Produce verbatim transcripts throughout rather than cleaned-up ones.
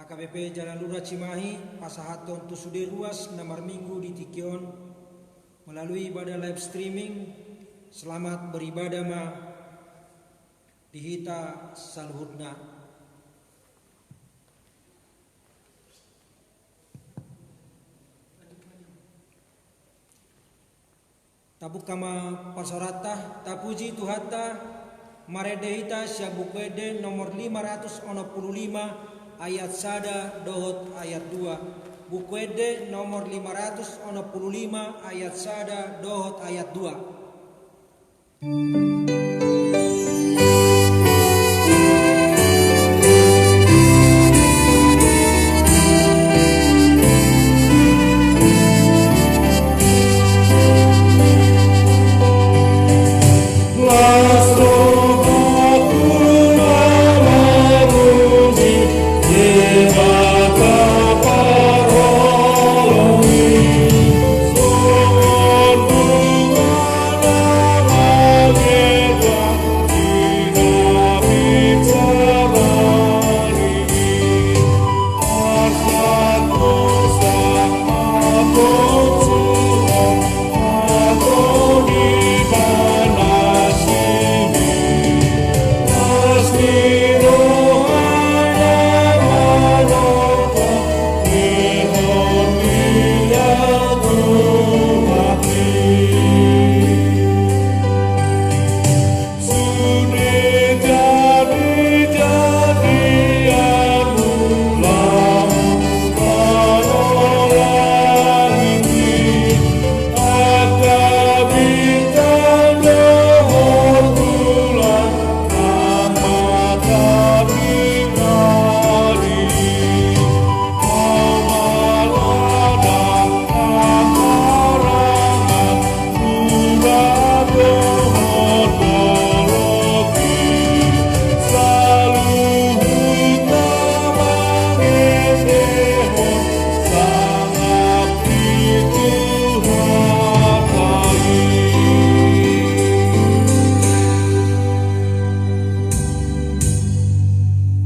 H K B P Jalalura Cimahi pasahathon tu sude ruas na marminggu di tingki on melalui ibadah live streaming. Selamat beribadah ma di hita saluhutna. Tabuka ma parsaoranta, tapuji Tuhanta, marende hita sian Buku Ende nomor lima ratus onom pulu lima ayat sada dohot ayat dua. Buku Ende nomor lima ratus onom pulu lima ayat sada dohot ayat dua.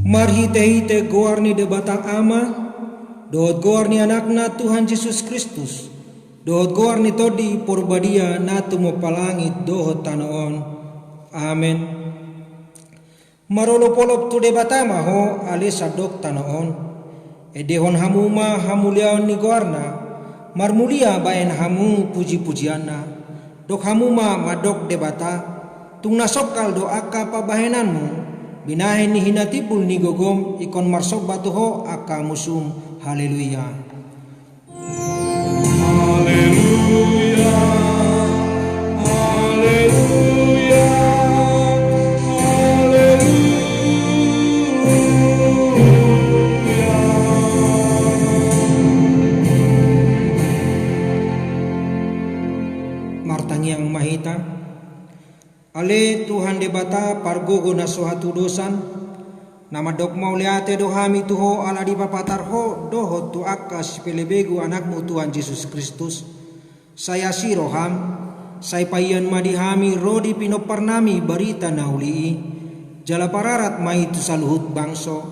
Marhite-hite goar ni Debata Ama, dohot goar ni Anakna Tuhan Jesus Kristus, dohot goar ni Tondi Porbadia na tumompa langit dohot tano on. Amen. Marolop-olop tu Debata ma ho ale sandok tano on. Endehon hamu ma hamuliaon ni goarna, marmulia baen hamu puji-pujianna. Dok hamu ma mandok Debata, tung na songkal do angka pambahenanmu, binahen ni hinatimbul ni gogom ingkon marsomba tu ho angka musum. Haleluya. Haleluya, haleluya, haleluya. Martangiang ma hita. Ale Tuhan Debata pargogo na so hatudosan, na mandok mauliate do hami tu ho ala dipapatar ho dohot tu angka sipelebegu Anakmu Tuhan Jesus Kristus. Sai asi roham, sai paian ma di hami ro di pinomparnami barita na uli i, jala pararat ma i tu saluhut bangso.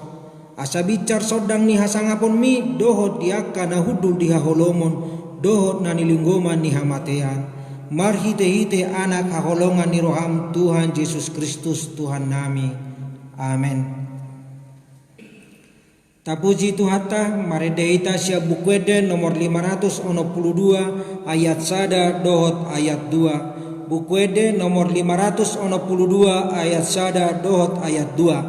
Asa binsar sondang ni hasangaponmi dohot di angka na hundul di haholomon dohot na nilinggoman ni hamatean, marhite-hite Anak haholongan ni roham Tuhan Jesus Kristus Tuhannami. Amen. Tapuji Tuhanta, marende hita sian Buku Ende nomor lima ratus onom pulu dua ayat sada dohot ayat dua. Buku Ende nomor lima ratus onom pulu dua ayat sada dohot ayat dua.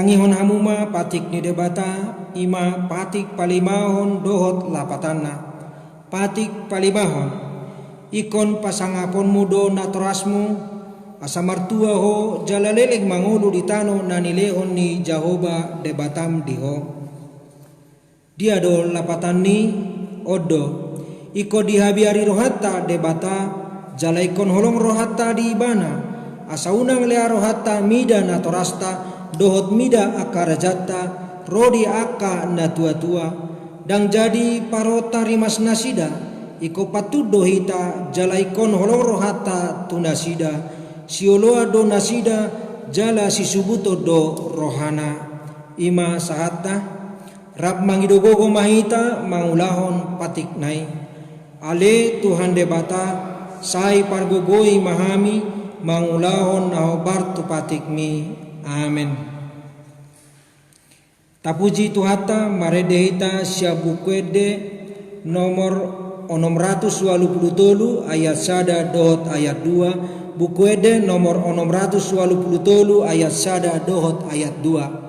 Tangihon hamu ma patik ni Debata, i ma patik palimahon dohot lapatanna. Patik palimahon. Ingkon pasangaponmu do natorasmu, asa martua ho jala leleng mangolu di tano na nilehon ni Jahowa Debatam di ho. Dia do lapatan ni? On do: Ingkon dihabiari rohanta Debata, jala ingkon holong rohanta di Ibana, asa unang lea rohanta mida natorasta, dohot mida angka rajanta, ro di angka natuatua. Ndang jadi parhata rimas nasida. Ingkon pantun do hita, jala ingkon holong rohanta tu nasida. Sioloan do nasida, jala sisubuton do rohana. I ma sahatta. Rap mangido gogo ma hita mangulahon patikna i. Ale Tuhan Debata, sai pargogoi ma hami mangulahon na hombar tu patikmi. Amen. Tapuji Tuhanta, marende hita sian Buku Ende nomor onom ratus ualu pulu tolu ayat sada dohot ayat dua. Buku Ende nomor onom ratus ualu pulu tolu ayat sada dohot ayat dua.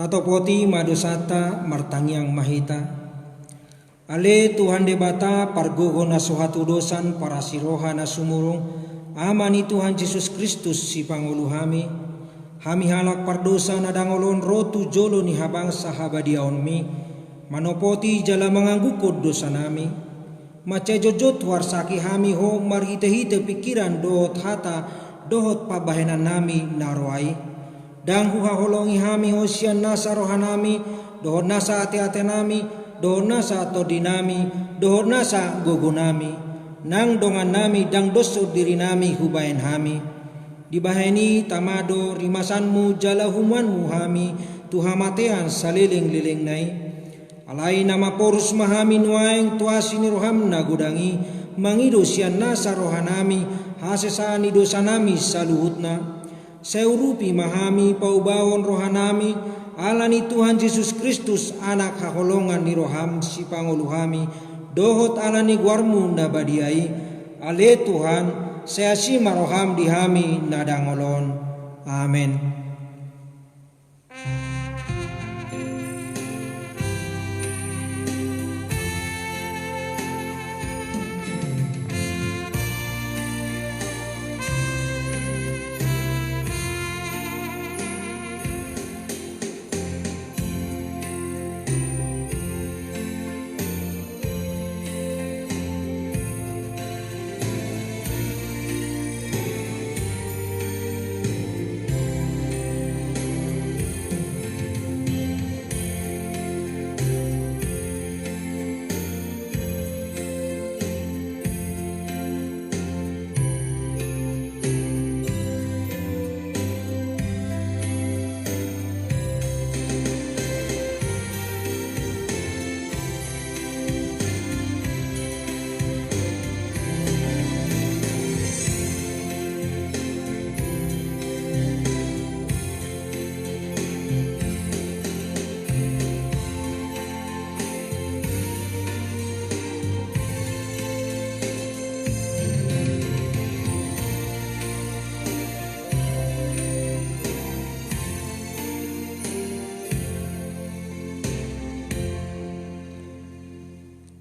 Tatopoti ma dosanta, martangiang ma hita. Ale Tuhan Debata, pargogo na so hatudosan, parasiroha na sumurung, Ama ni Tuhan Jesus Kristus, sipangolu hami. Hami halak pardosa na dangol on ro tu jolo ni habangsa habadiaonmi, manopoti jala mangangguhon dosanami. Mansai jotjot huarsaki hami Ho marhitehite pingkiran dohot hata dohot pambahenannami na roa i. Ndang huhaholongi hami Ho sian nasa rohanami, dohot nasa ateatenami, dohot nasa tondinami, dohot nasa gogonami. Nang dongannami ndang doshon dirinami hubahen hami. Dibahen i tama do rimasanmu jala humuanmu hami tu hamatean salelenglelengna i. Alai na maporus ma hami nuaeng tu asi ni roham na godang i, mangido sian nasa rohanami hasesaan ni dosanami saluhutna. Sai urupi ma hami paubahon rohanami, ala ni Tuhan Jesus Kristus, Anak haholongan ni roham, sipangolu hami, dohot ala ni goarmu na badia i. Ale Tuhan, sai asi ma roham di hami na dangol on. Amen.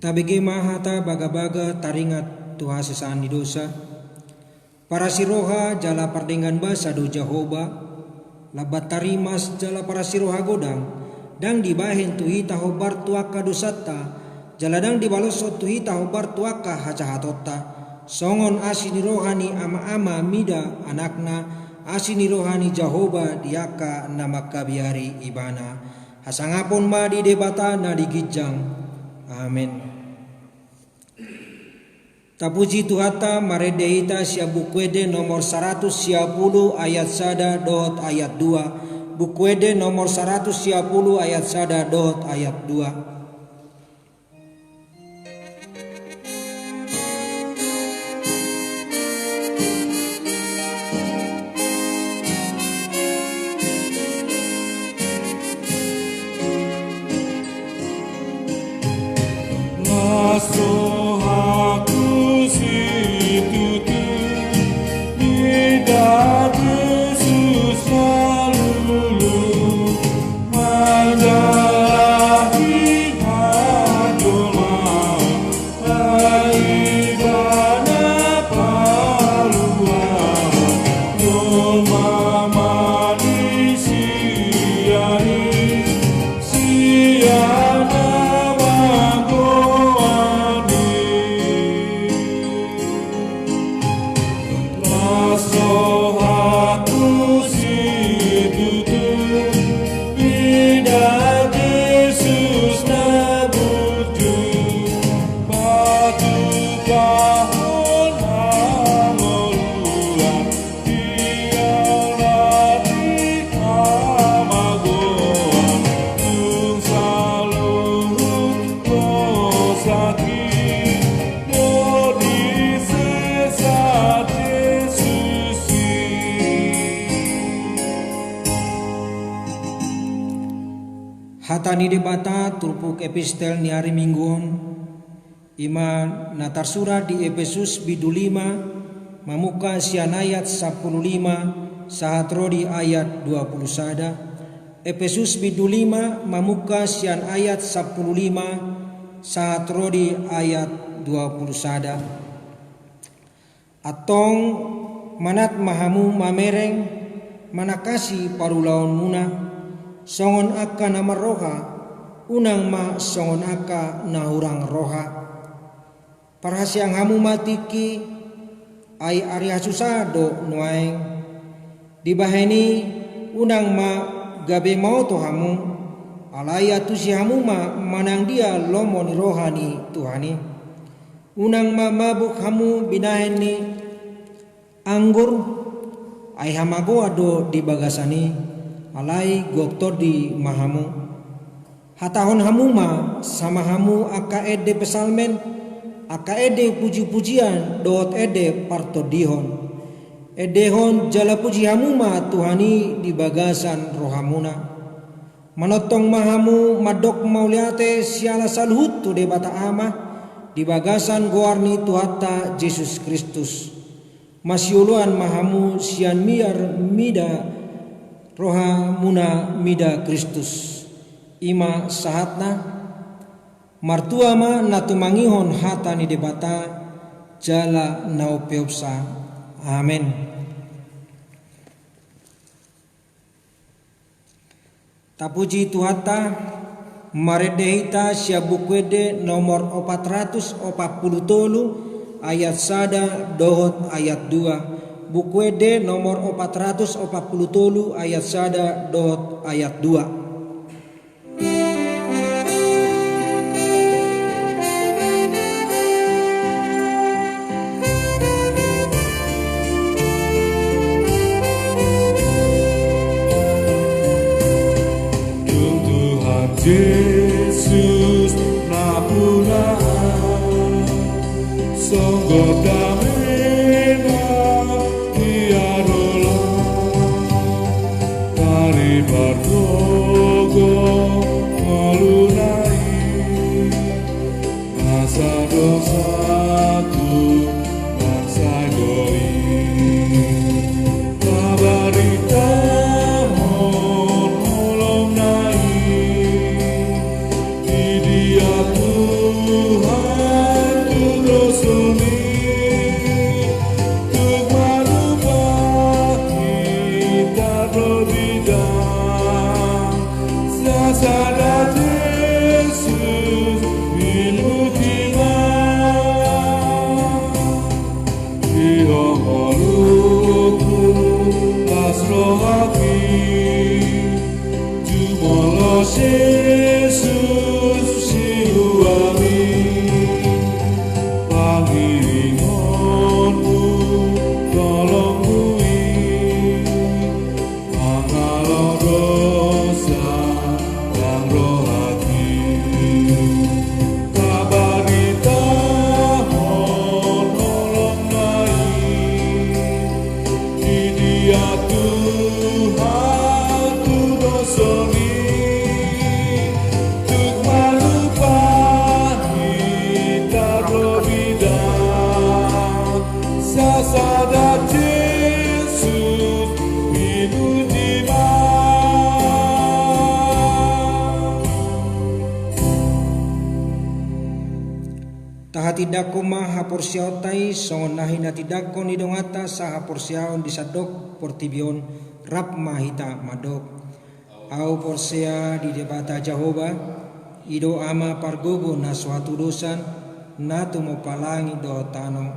Tabege ma hata bagabaga taringot tu hasesaan ni dosa. Parasi roha jala pardenggan basa do Jahowa, lambat tarimas jala parasi roha godang. Ndang dibahen tu hita hombar tu angka dosanta, jala ndang dibaloshon tu hita hombar tu angka hajahatonta. Songon asi ni roha ni ama-ama mida anakna, asi ni roha ni Jahowa di angka na mangkabiari ibana. Hasangapon ma di Debata na di ginjang. Amen. Tapuji Tuhanta, marende hita sian Buku Ende nomor saratus sia pulu ayat sada dohot ayat dua. Buku Ende nomor saratus sia pulu ayat sada dohot ayat dua. Las rohangku situtu, mida Jesus na lulu, manjalahi hajolmaon, Ibana paluahon, jolma manisiari, sian na manggoan i. Las rohangku situtu, mida Jesus na burju, patupahon hangoluan, dialani hamagoan, tung saluhut dosangki, do disesa Jesus i. Hata ni Debata turpuk epistel ni ari Minggu on, i ma na tarsurat di Epesus bindu lima, mamungka sian ayat sampulu lima, sahat ro di ayat dua pulu sada. Epesus bindu lima, mamungka sian ayat sampulu lima, sahat ro di ayat dua pulu sada. Antong, manat ma hamu mamereng, manangkasi parulaonmuna, songon angka na marroha, unang ma songon angka na hurang roha. Parhaseang hamu ma tingki, ai ari hasusahan do nuaeng. Dibahen i, unang ma gabe maoto hamu, alai antusi hamu ma manang dia lomo ni roha ni Tuhan i. Unang ma mabuk hamu binahen ni anggur, ai hamagoan do di bagasan i, alai gok tondi ma hamu. Hatahon hamu ma sama hamu angka ende psalmen, angka ende pujipujian dohot ende partondihon. Endehon jala puji hamu ma Tuhan i di bagasan rohamuna. Manongtong ma hamu mandok mauliate siala saluhut tu Debata Ama, di bagasan goar ni Tuhanta Jesus Kristus. Masioloan ma hamu sian miar mida rohamuna mida Kristus. I ma sahatna. Martua ma na tumangihon hata ni Debata jala na umpeopsa. Amen. Tapuji Tuhanta, marende hita sian Buku Ende nomor opat ratus opat pulu tolu ayat sada dohot ayat dua. Buku Ende nomor opat ratus opat pulu tolu ayat sada dohot ayat dua. Dung Tuhan Jesus nampuna, songgop damena ia rola, taribar do gok ngoluna i, nasa dosa tu bangsa i. Tabaritahon holongna i, di dia Tuhan Tahatindangkon ma haporseaonta i songon na hinatindangkon ni donganta sahaporseaon di sandok portibi on. Rap ma hita mandok: Ahu porsea di Debata Jahowa, i do Ama pargogo na so hatudosan, na tumompa langit dohot tano.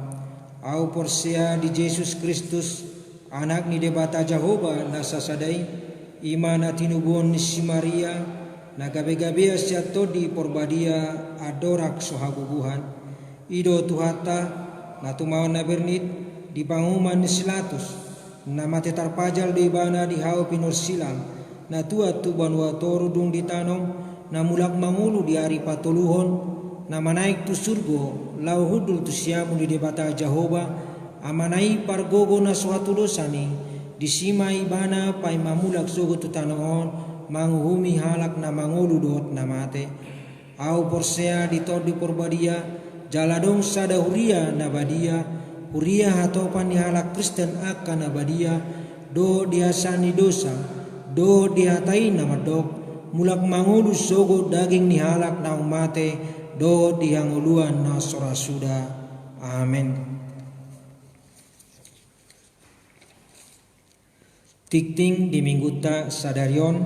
Ahu porsea di Jesus Kristus, Anak ni Debata Jahowa na sasada i, i ma na tinubuhon ni si Maria, na gabegabean sian Tondi Porbadia, andorang so habubuhan. I do Tuhanta, na tumaon na bernit di panguhuman ni si Pilatus, na mate tarpajal do Ibana di hau pinorsilang, na tuat tu banua toru dung ditanom, na mulak mangolu di ari patoluhon, na manaek tu surgo, laho hundul tu siamun ni Debata Jahowa, Amana i pargogo na so hatudosan i. Disi ma Ibana paima mulak sogot tu tano on, manguhumi halak na mangolu dohot na mate. Ahu porsea di Tondi Porbadia, jala adong sada huria na badia, huria hatopan ni halak Kristen angka na badia, dohot di hasesaan ni dosa, dohot di hata i na mandok: Mulak mangolu sogot daging ni halak naung mate, dohot di hangoluan na so ra suda. Amen. Tingting di Minggunta sadari on.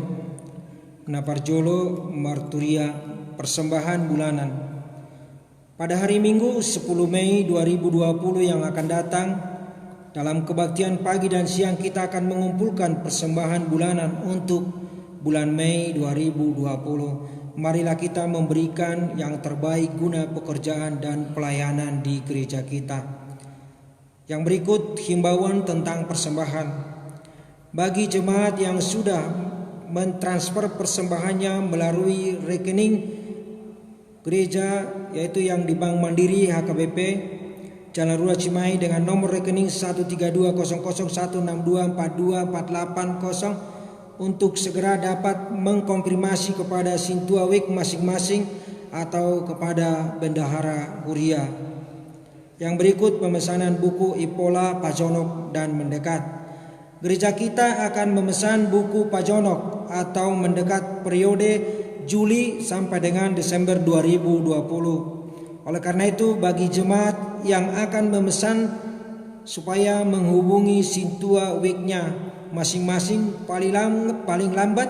Na parjolo, marturia, persembahan bulanan. Pada hari Minggu, sepuluh Mei dua ribu dua puluh yang akan datang, dalam kebaktian pagi dan siang, kita akan mengumpulkan persembahan bulanan untuk bulan Mei dua ribu dua puluh. Marilah kita memberikan yang terbaik guna pekerjaan dan pelayanan di gereja kita. Yang berikut himbauan tentang persembahan. Bagi jemaat yang sudah mentransfer persembahannya melalui rekening gereja, yaitu yang di Bank Mandiri H K B P, Jalan Rua Cimahi, dengan nomor rekening satu tiga dua kosong kosong satu enam dua empat dua empat delapan kosong, untuk segera dapat mengkonfirmasi kepada sintua wijk masing-masing atau kepada bendahara huria. Yang berikut pemesanan buku Ipola, Pajonok, dan Mendekat. Gereja kita akan memesan buku Pajonok atau Mendekat periode Juli sampai dengan Desember dua ribu dua puluh. Oleh karena itu, bagi jemaat yang akan memesan, supaya menghubungi sintua wijk-nya masing-masing paling lam-, paling lambat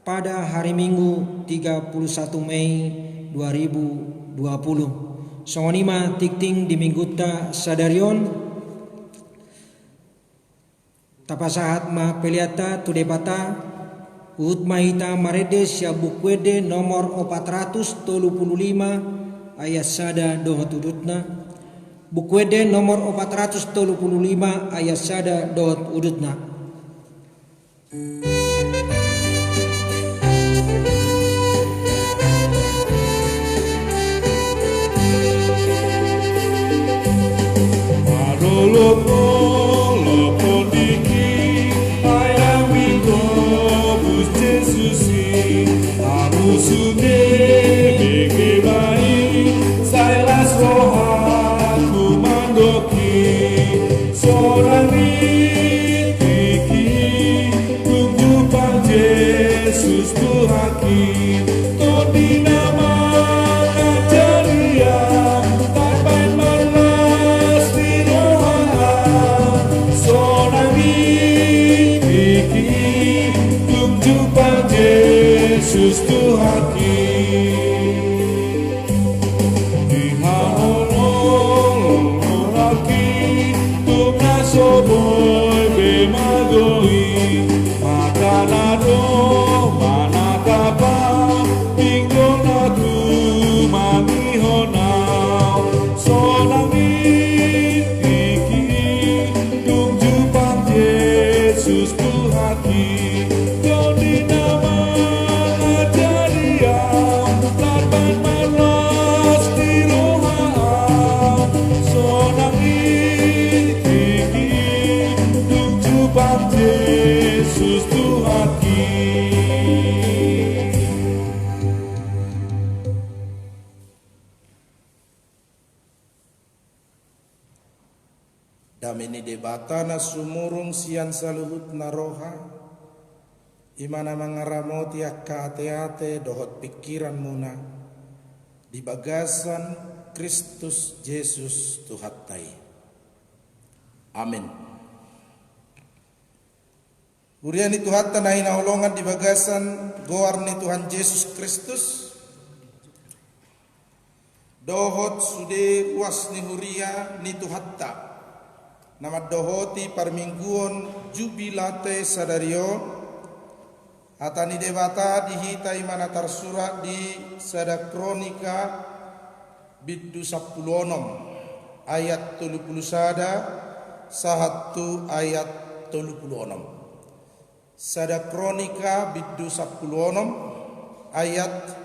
pada hari Minggu, tiga puluh satu Mei dua ribu dua puluh. Songon i ma tingting di Minggunta sadari on. Tapasahat ma peleanta tu Debata. Huhut ma hita marende sian Buku Ende nomor opat ratus tolu puluh lima, ayat sada dohot udutna. Buku Ende nomor opat ratus tolu puluh lima, ayat sada dohot udutna. Parolopolopon diki, ai lam i tobus Jesus i, hamu sude bege ma i, sai las rohangku mandok i. Sonang i tingki i, dung jumpang Jesus Tuhanki. Tondi na mangajari ahu, tarbaen marlas di roha ahu. Sonang i tingki i, dung jumpang Jesus Tuhanki. Di haholongon rohangki, tung na so boi be magou i, mangkana do manangkap ahu, ingkon na tumangihon ahu. Sonang i tingki i, dung jumpang Jesus Tuhanki. Tondi na mangajari ahu, tarbaen marlas di roha ahu. Sonang i tingki i, dung jumpang Jesus Tuhanki. Dame ni Debata na sumurung sian saluhutna roha, i ma na mangaramoti angka ateate dohot pingkiranmuna di bagasan Kristus Jesus Tuhanta i. Amen. Huria ni Tuhanta na hinaholongan di bagasan goar ni Tuhan Jesus Kristus, dohot sude ruas ni huria ni Tuhanta na mandohoti parmingguon Jubilate sadari on, hata ni Debata di hita i ma na tarsurat di Sada Kronika bindu sampulu onom ayat tolu pulu sada sahat tu ayat tolu pulu onom. Sada Kronika bindu sampulu onom ayat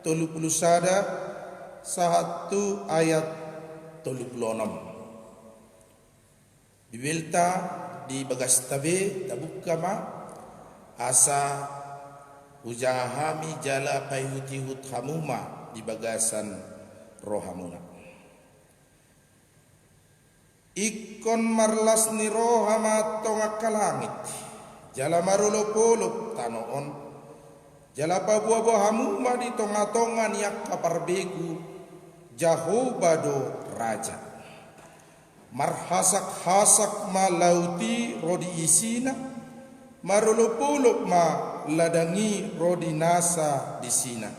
tolu pulu sada sahat tu ayat tolu pulu onom. Bibelta di bagasta be, tabuka ma, asa hujaha hami jala paihutihut hamu ma di bagasan rohamuna. Ingkon marlas ni roha ma tong angka langit, jala marolopolop tano on, jala paboaboa hamu ma di tongatonga ni angka parbegu, Jahowa do raja. Marhasakhasak ma laut i ro di isina, marolopolop ma ladang i ro di nasa disina.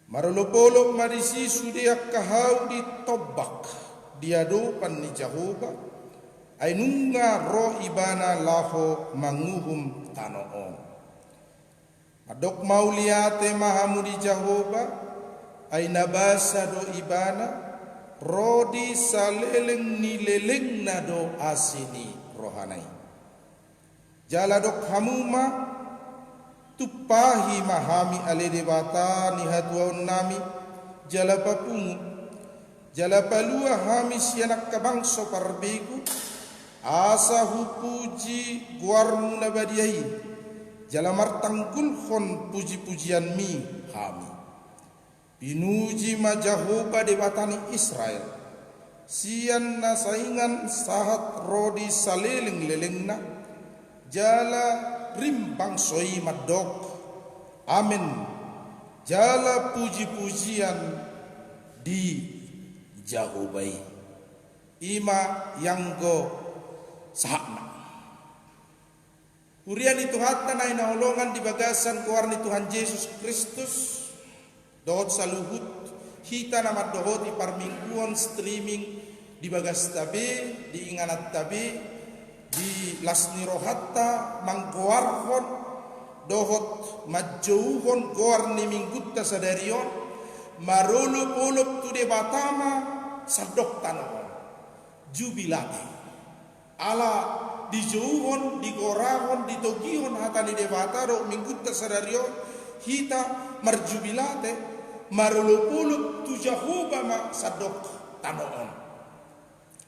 Marolopolop ma disi sude angka hau di tombak di adopan ni Jahowa, ai nunga ro ibana laho manguhum tano on. Mandok mauliate ma hamu di Jahowa, ai na basa do ibana, ro di saleleng ni lelengna do asi ni rohana i. Jala dok hamu ma, tumpahi ma hami ale Debata ni hatuaonnami, jala papungu, jala palua hami sian angka bangso parbegu, asa hupuji goarmu na badia i, jala martanggulhon pujipujianmi hami. Pinuji ma Jahowa Debata ni Israel, sian na saingan sahat ro di saleleng lelengna, jala rim bangso i mandok, Amen, jala pujipujian di Jahowa i. I ma i anggo sahatna. Huria ni Tuhanta na hinaholongan di bagasan goar ni Tuhan Jesus Kristus, dohot saluhut hita na mandohoti parmingguon streaming di bagasta be, di ingananta be, di las ni rohanta manggoarhon dohot manjouhon goar ni minggunta sadari on, marolopolop tu Debata ma sandok tano on. Jubilate. Ala dijouhon, digorahon, ditogihon hata ni Debata dohot minggunta sadari on, hita marjubilate, marolopolop tu Jahowa ma sandok tano on.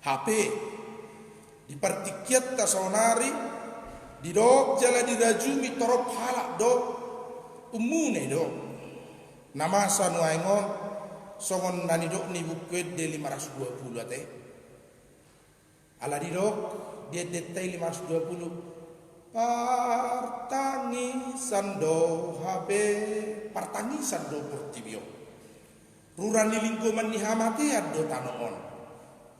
Hape, di partingkianta saonari, didok jala dirajumi torop halak do, ummuna i do. Na masa nuaeng on, songon na nidok ni Buku Ende lima ratus dua pulu ate. Ala didok di endenta i lima ratus dua pulu, partangisan do hape, partangisan do portibi on. Rura ni linggoman ni hamatean do tano on.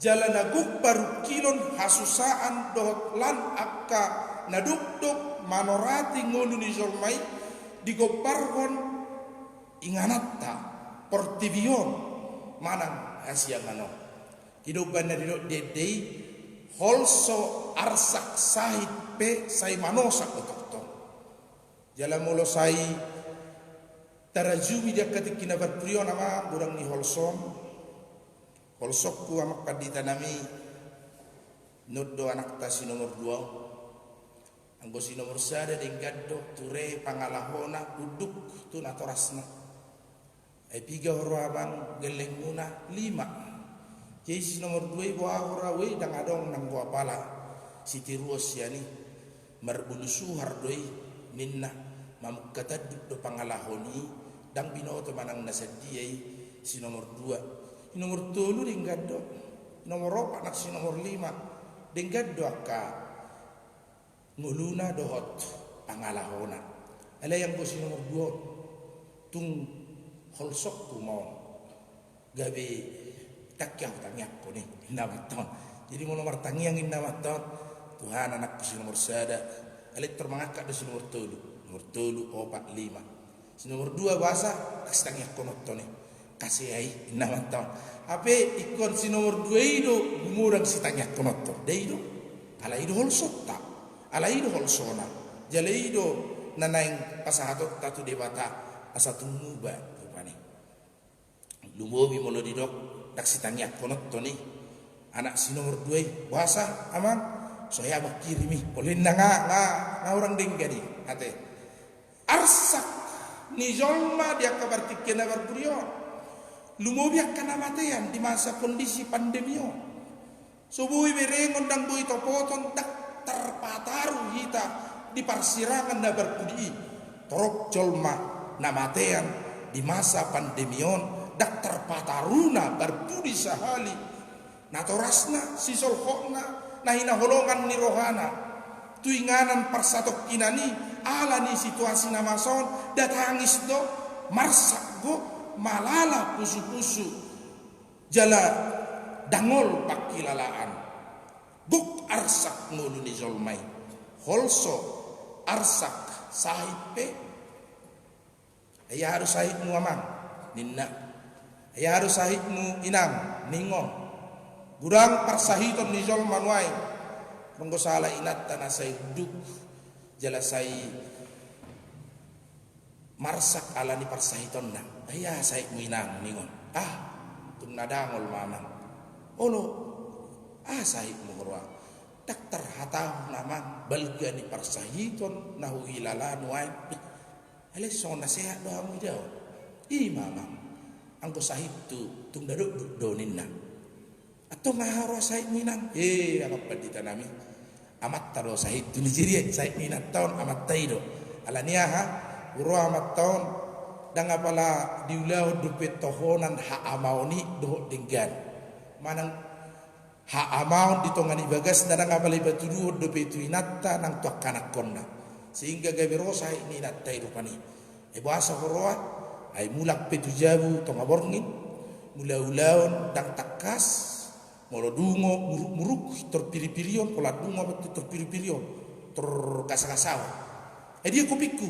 Jala na gok parungkilon, hasusaan dohot lan angka na dokdok manorati ngolu ni jolma i, digombarhon ingananta portibi on manang hasiangan on. I do umbahen na didok di ende i, holso arsak sahit pe sai manosak do tongtong. Jala molo sai tarajumi di angka tingki na parpudi on, amang, godang ni holso on. Holsongku, amang pandita nami, nuaeng do anakta si nomor dua on. Anggo si nomor sada denggan do, ture pangalahona, unduk tu natorasna. Ai piga ho ro, amang, gellengmuna? Lima. Jadi si nomor dua i boha ho ra? Ue, ndang adong nanggo apala. Sitiruon sian i. Marbulu suhar do i, ninna. Mamungka tanduk do pangalahon i, ndang binoto manang na sadia i si nomor dua. Si nomor tolu denggan do. Nomor opat nang si nomor lima. Denggan do angka ngoluna dohot pangalahona. Alai anggo si nomor dua on, tung holsongku ma on. Gabe, ndang hea hutangiangkon i, inna ma antong. Jadi molo martangiang inna ma antong, Tuhan, anakku si nomor sada, alai tor mangangkat do si nomor tolu, nomor tolu, opat, lima. Si nomor dua boasa, ndang sitangiangkononton i. Kasea i, inna ma antong. Hape ingkon si nomor dua i do gumodang sitangiangkononton. Nda i do? Ala i do holsonta. Ala i do holsona. Jala i do na naeng pasahatonta tu Debata asa tung muba rupani. Lumobi molo didok ndang sitangiangkononton i anak si nomor dua i. Boasa, Amang? So hea mangkirim i. Olo inna, nga, nga, nga hurang denggan i ate. Arsak ni jolma di angka partingkian na parpudi on. Lumobi angka na matean di masa kondisi pandemi on. So boi berengon, ndang boi topoton, ndang tarpataru hita di parsirangan na parpudi i. Torop jolma na matean di masa pandemi on, ndang tarpataruna parpudi sahali. Natorasna, sisolhotna, na hinaholongan ni rohana tu inganan parsatongkinan i ala ni situasi na masa on, nda tangis do, marsak do, malala pusupusu, jala dangol pangkilalaan. Gok arsak ngolu ni jolma i. Holso arsak sahit pe. Ai aha do sahitmu, Amang? Ninna. Ai aha do sahitmu, Inang? Ningon. Godang parsahiton ni jolma nuaeng. Anggo sala inanta na sai unduk jala sai marsak ala ni parsahitonna. Ai aha sahitmu, Inang? Ningon. Ah, tung na dangol ma, Amang. Olo, aha sahitmu, huroha? Ndang tarhatahon, Amang, balga ni parsahiton na huhilala nuaeng. Alai songon na sehat do hamu idaon? I ma, Amang. Anggo sahithu tung nda dokdok do, ninna. Antong aha huroha sahitmu, Inang? E, Amang pandita nami, amanta do sahithu. Ni jiri sahit ni inanta on amanta i do. Ala ni aha? Huroha amanta on ndang apala diulahon dope tohonan haamaon i dohot denggan. Manang haamaon di tonga ni bagasna ndang apala dipatuduhon dope tu inanta nang tu angka anakkonna. Sehingga gabe ro sahit ni inanta i rupani. Ai boasa huroha? Ai mulak pe tu jabu tonga borngin, molo ulaon ndang tangkas, molo dungo murukmuruk, torpiripirion, pola dungo ma tu torpiripirion, torgasagasaon. Ai dia kopingku,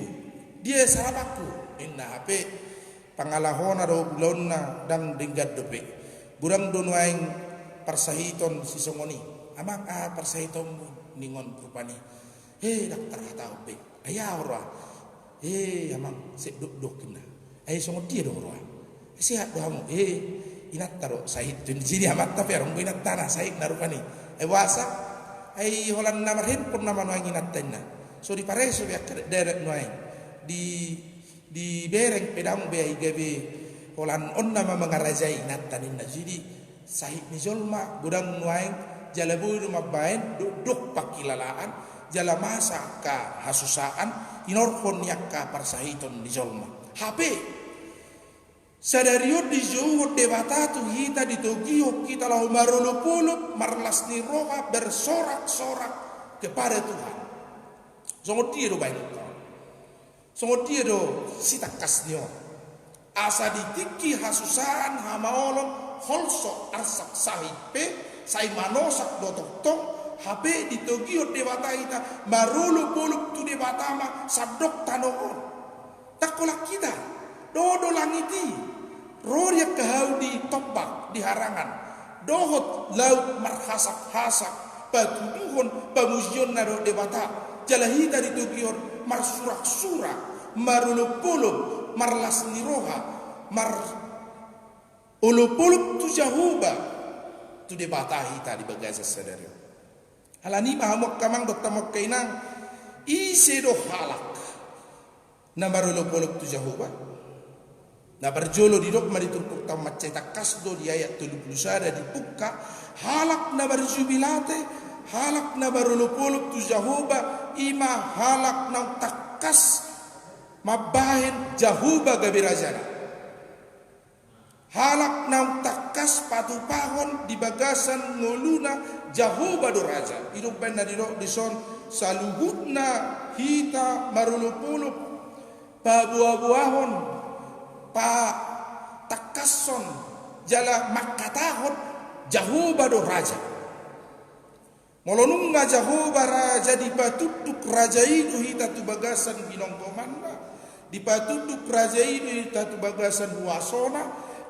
dia sarapanku, ninna. Hape pangalahona dohot ulaonna ndang denggan dope. Godang do nuaeng parsahiton sisongon i. Amang, aha parsahitonmu? Ningon rupani. He, ndang tarhatahon be. Ai aha huroha? E, Amang, sai dokdok, ninna. Ai songon dia do huroha? Sehat do hamu? E, inanta do sahithu. Ni jiri amanta pe adong do inantana sahitna rupani. Ai boasa? Ai holan na marhandphone nama nuaeng inanta, ninna. So dipareso be angka dakdanak nuaeng. Di, dibereng pe ndang be, ai gabe holan on nama mangarajai inanta, ninna. Jadi sahit ni jolma godang nuaeng, jala boi do mambaen dokdok pangkilalaan, jala masa angka hasusaan, hinorhon ni angka parsahiton ni jolma. Hape sadari on dijouhon Debata tu hita, ditogihon hita laho marolopolop, marlas ni roha, bersorak-sorak kepada Tuhan. Songon dia do baenonta? Songon dia do sitangkas ni on? Asa di tingki hasusaan, hamaolon, holso arsak sahit pe, sai manosak do tongtong, hape ditogihon Debata hita marolopolop tu Debata ma sandok tano on. Ndang holan hita, dohot do langit i. Ro di angka hau di tombak, di harangan, dohot laut marhasakhasak patuduhon pamujionna dohot Debata, jala hita ditogihon marsuraksurak, marolopolop, marlas ni roha, marolopolop tu Jahowa, tu Debata hita di bagasan sadari on. Alani i ma hamu angka amang dohot hamu angka inang, ise do halak na marolopolop tu Jahowa? Na parjolo didok ma di turpukta on, mansai tangkas do di ayat tolu pulu sada dipungka, halak na marjubilate, halak na marolopolop tu Jahowa, i ma halak naung tangkas mambahen Jahowa gabe rajana. Halak naung tangkas patupahon di bagasan ngoluna Jahowa do raja. I do umbahen na didok dison, saluhutna hita marolopolop, paboaboahon, patangkashon jala mangkatahon Jahowa do raja. Molo nunga Jahowa raja dipatunduk raja i do hita tu bagasan ginonggomanna, dipatunduk raja i do hita tu bagasan huasona,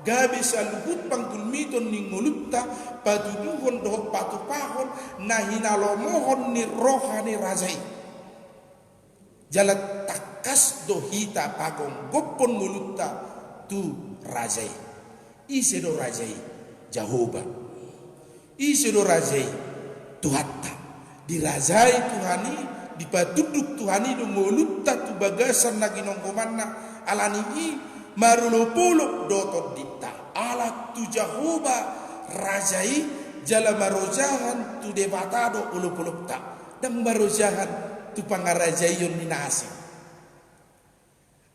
gabe saluhut panggulmiton ni ngolunta patuduhon dohot patupahon na hinalomohon ni roha ni raja i. Jala tangkas do hita pagomgophon ngolunta tu raja i. Ise do raja i? Jahowa. Ise do raja i? Tuhanta. Dirajai Tuhan i, dipatunduk Tuhan i do ngolunta tu bagasan na ginonggomanna, ala ni i marolopolop do tondinta. Ala tu Jahowa raja i, jala marojahan tu Debata do olopolopta. Ndang marojahan tu pangarajaion ni na asing.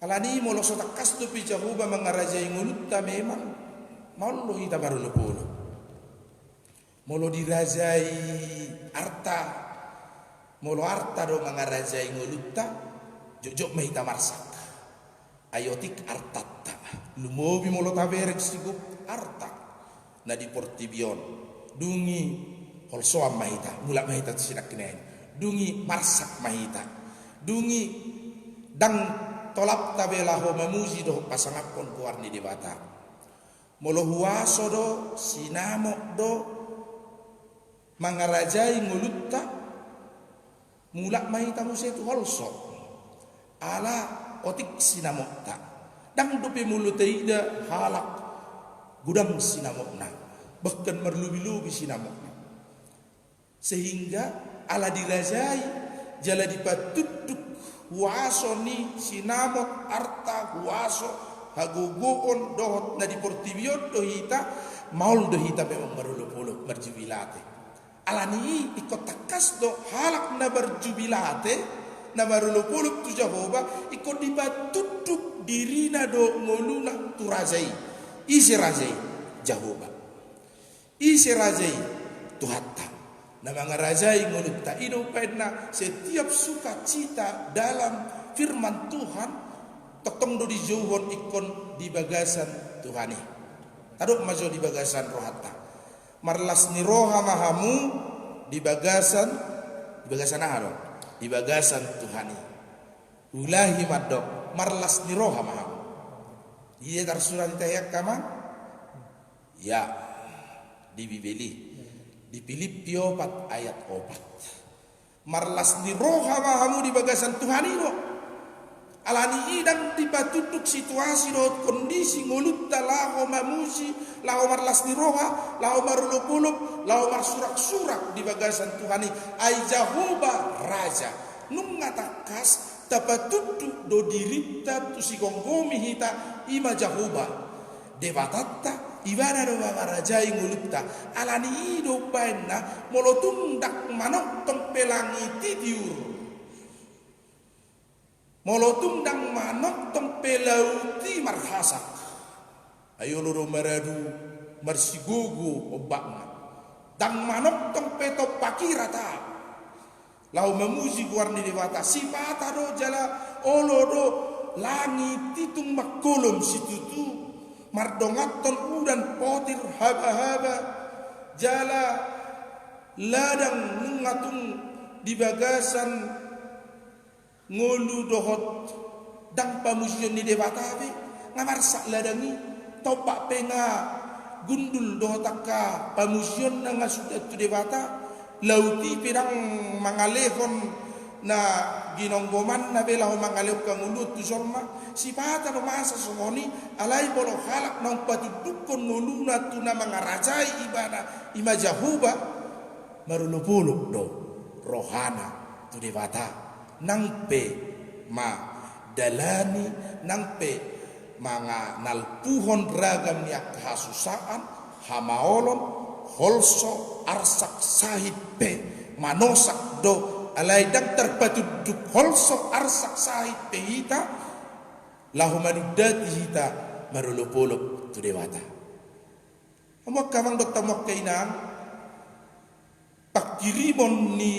Ala ni i molo so tangkas dope Jahowa mangarajai ngolunta, memang maol do hita marolopolop. Molo dirajai arta, molo arta do mangarajai ngolunta, jotjot ma hita marsak. Ai otik artanta. Lumobi molo tabereng sigop arta na di portibi on. Dung i holsoan ma hita, mulak ma hita tu sinangkinan i. Dung i marsak ma hita. Dung i ndang tolapta be laho mamuji dohot pasangaphon goar ni Debata. Molo huaso do, sinamot do mangarajai ngolunta, mulak ma hita muse tu holso. Ala otik sinamotta. Ndang dope molo taida halak godang sinamotna, bahkan marlobilobi sinamotna. Sehingga ala dirajai jala dipatunduk huaso ni sinamot, arta, huaso, hagogoon dohot na di portibi on do hita, maol do hita memang marolopolop, marjubilate. Ala ni i ingkon tangkas do halak na marjubilate, na marolopolop tu Jahowa, ingkon dipatunduk dirina do ngoluna tu raja i. Ise raja i? Jahowa. Ise raja i? Tuhanta. Na mangarajai ngolunta. I do umbahen na setiap sukacita dalam firman Tuhan, tongtong do dijouhon ingkon di bagasan Tuhan i. Tadok ma jo di bagasan rohanta. Marlas ni roha ma hamu di bagasan, di bagasan aha do? Di bagasan Tuhan i. Ulahi mandok, marlas ni roha ma hamu. Dia tarsurat di tahiangka ma? Ya, di Bibel i. Di Pilippi opat ayat opat. Marlas ni roha ma hamu di bagasan Tuhan i do. Ala ni i ndang dipatunduk situasi dohot kondisi ngolunta laho mamuji, laho marlas ni roha, laho marolopolop, laho marsuraksurak di bagasan Tuhan i. Ai Jahowa raja. Nunga tangkas tapatunduk do dirinta tu sigomgomi hita, i ma Jahowa Debatanta, ibana do mangarajai ngolunta. Ala ni i do umbahen na molo tung ndang manongtong pe langit i tiur, molo tung ndang manongtong pe laut i marhasak, ai olo do maradu marsigogo ombakna. Ndang manongtong pe tombak i rata laho mamuji goar ni Debata. Sipata do jala olo do langit i tung mangkolom situtu, mardonganhon udan, potir, habahaba, jala ladang nunga tung di bagasan ngolu dohot ndang pamujion ni Debata be, nga marsak ladang i. Tombak pe nga gundul dohot angka pamujionna nga suda tu Debata. Laut i pe ndang mangalehon na ginonggomanna be laho mangalehon hangoluan tu jolma. Sipata do masa songon i, alai molo halak naung patundukkon ngoluna tu na mangarajai ibana, i ma Jahowa, marolopolop do rohana tu Debata. Nang pe mandalani, nang pe mangalpuhon ragam ni angka hasusaan, hamaolon, holso, arsak, sahit pe manosak do, alai ndang tarpatunduk holso, arsak, sahit pe hita laho manundati hita marolopolop tu Debata. Hamu angka amang dohot hamu angka inang, pangkirimon ni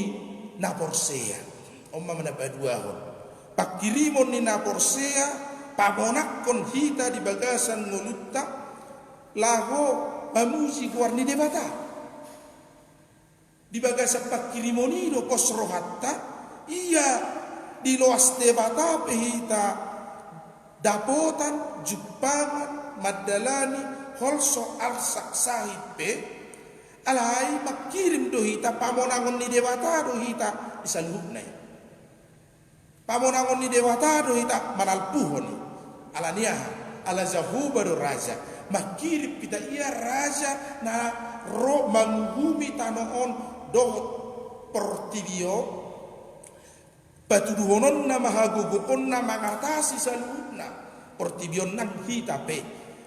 na porsea. On ma na paduahon. Pangkirimon ni na porsea, pamonanghon hita di bagasan ngolunta, laho mamuji goar ni Debata. Di bagasan pangkirimon i do pos rohanta, ia diloas Debata pe hita dapotan, jumpangan, mandalani holso arsak sahit pe, alai mangkirim do hita pamonangon ni Debata do hita di saluhutna i. Pamonangon ni Debata do hita manalpuhon i. Ala ni aha? Ala Jahowa do raja. Mangkirim hita ia raja na ro manguhumi tano on dohot portibi on. Patuduhononna ma hagogoonna mangatasi saluhutna portibi on nang hita pe.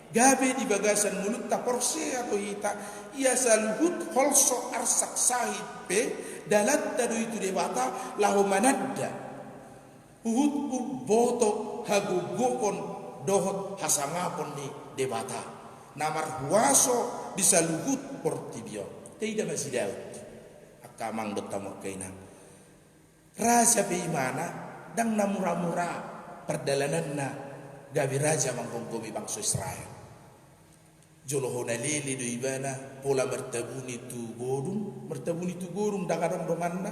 Gabe di bagasan ngolunta porsea do hita, ia saluhut holso arsak sahit pe, dalanta do i tu Debata laho mananda huhut umboto hagogoon dohot hasangapon ni Debata na marhuaso di saluhut portibi on. Taida ma si Daud, angka amang dohot hamu angka inang. Raja pe ibana, ndang na mura-mura pardalananna gabe raja manggomgomi bangso Israel. Jolo hona lele do ibana, pola martabuni tu godung, martabuni tu godung ndang adong donganna.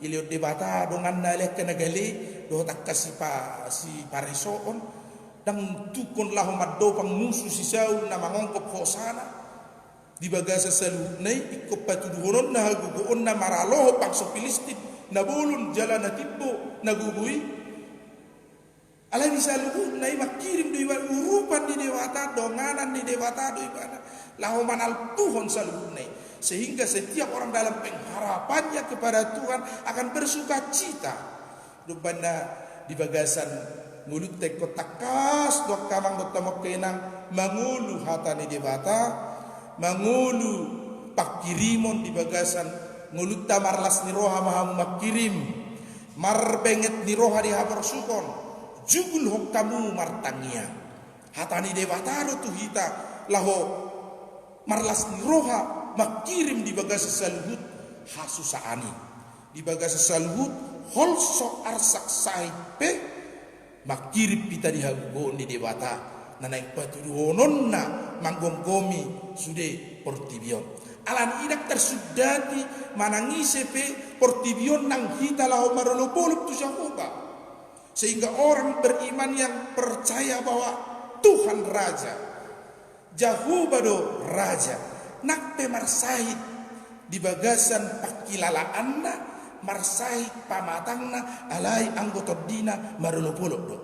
Dilehon Debata donganna, alai angka na gale dohot angka sipa-, siparesoon. Ndang tungkon laho mandopang musu si Saul na mangonggop hosana. Di bagasan saluhutna i, ingkon patuduhononna hagogoonna maralohon bangso Pilistin na bolon jala na timbo na gogo i. Alai di saluhutna i mangkirim do ibana, urupan ni Debata, donganan ni Debata do ibana laho manalpuhon saluhutna i. Sehingga setiap orang dalam pengharapannya kepada Tuhan akan bersukacita. Umbahen na di bagasan ngolunta ingkon tangkas do angka amang dohot hamu angka inang mangolu hata ni Debata, mangolu pangkirimon. Di bagasan ngolunta marlas ni roha ma hamu mangkirim, marbenget ni roha di haporsukon, jugulhon hamu martangiang. Hata ni Debata do tu hita laho marlas ni roha mangkirim di bagasan saluhut hasusaan i. Di bagasan saluhut holso arsak sahit pe, mangkirim hita di hagogoon ni Debata na naeng patuduhononna manggomgomi sude portibi on. Ala ni i ndang tarsundati manang ise pe portibi on nang hita laho marolopolop tu Jahowa. Sehingga orang beriman yang percaya bahwa Tuhan Raja, Jahowa do Raja, nang pe marsahit di bagasan pangkilalaanna, marsahit pamatangna, alai anggo tondina marolopolop do.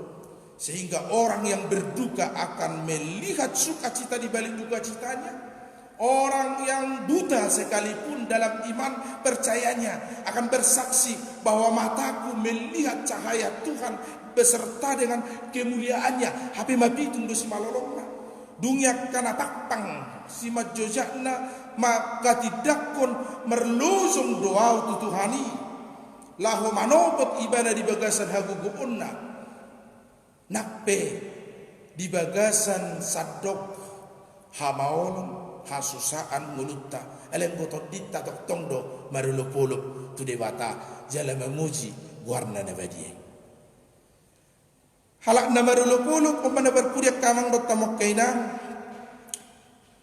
Sehingga orang yang berduka akan melihat sukacita di balik dukacitanya. Orang yang buta sekalipun dalam iman percayanya akan bersaksi bahwa mataku melihat cahaya Tuhan beserta dengan kemuliaan-Nya. Hape mapitung do simalolongna. Dung i angka na pangpang simanjojakna mangkatindangkon marlojong do ahu tu Tuhan i, laho manopot ibana di bagasan hagogoonna. Nang pe di bagasan sandok hamaolon, hasusaan ngolunta, alai anggo tondinta tongtong do marolopolop tu Debata jala mamuji goarna na badia i. Halak na marolopolop, on ma na parpudi angka amang dohot hamu angka inang,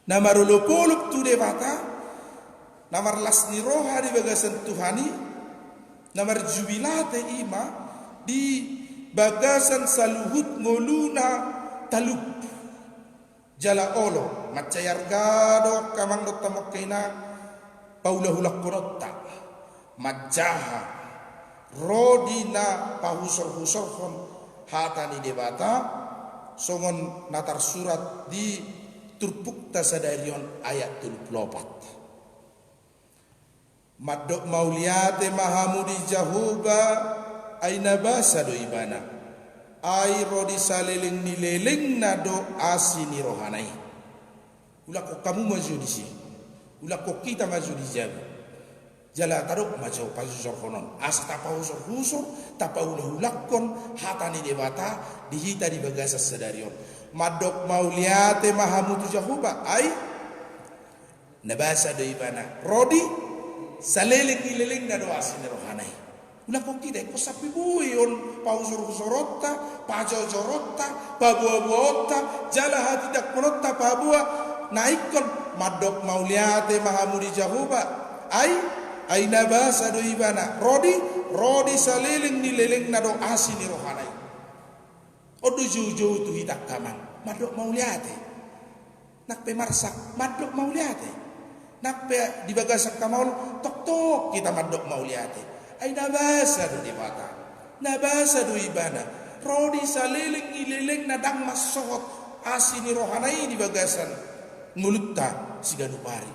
na marolopolop tu Debata, na marlas ni roha di bagasan Tuhan i, na marjubilate i ma di bagasan saluhut ngoluna talup jala olo. Mansai arga do angka amang dohot hamu angka inang paulahulangkononta manjaha ro di na pahusorhusorhon hata ni Debata, songon na tarsurat di turpukta sadari on ayat tolu pulu opat. Mandok mauliate ma hamu di Jahowa, ai na basa do Ibana, ai ro di saleleng ni lelengna do asi ni rohana i. Ulangkon hamu ma jo disi, ulangkon hita ma jo di jabu. Jala tadok ma jo pahusorhusorhonon, asa tapahusorhusor, tapaulahulangkon hata ni Debata di hita di bagasan sadari on. Mandok mauliate ma hamu tu Jahowa, ai na basa do Ibana, ro di saleleng ni lelengna do asi ni rohana i. Ulangkon hita ingkon sampe boi on pahusorhusoronta, pajojoronta, paboaboaonta, jala hatindangkononta paboa Na ingkon mandok mauliate ma hamu di Jahowa, ai, ai na basa do ibana, ro di, ro di saleleng ni lelengna do asi ni rohana i. On do joujou tu hita angka amang, mandok mauliate. Nang pe marsak, mandok mauliate. Nang pe di bagasan hamaolon, toktok hita mandok mauliate. Ai na basa do Debata, na basa do ibana, ro di saleleng ni lelengna, ndang mansohot asi ni rohana i di bagasan ngolunta siganup ari.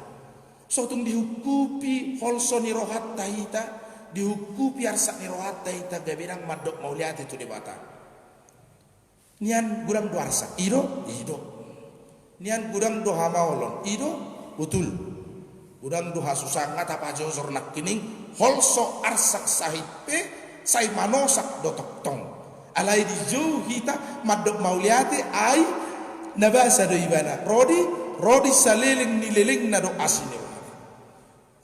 So tung dihungkupi holso ni rohanta hita, dihungkupi arsak ni rohanta hita gabe ndang mandok mauliate tu Debata. Nian godang do arsak, i do, i do. Nian godang do hamaolon, i do, botul. Godang do hasusaan, nga tapajojor nangkining, holso arsak sahit pe, sai manosak do tongtong. Alai dijou hita mandok mauliate, ai na basa do ibana, ro di, ro di saleleng ni lelengna do asi ni rohana.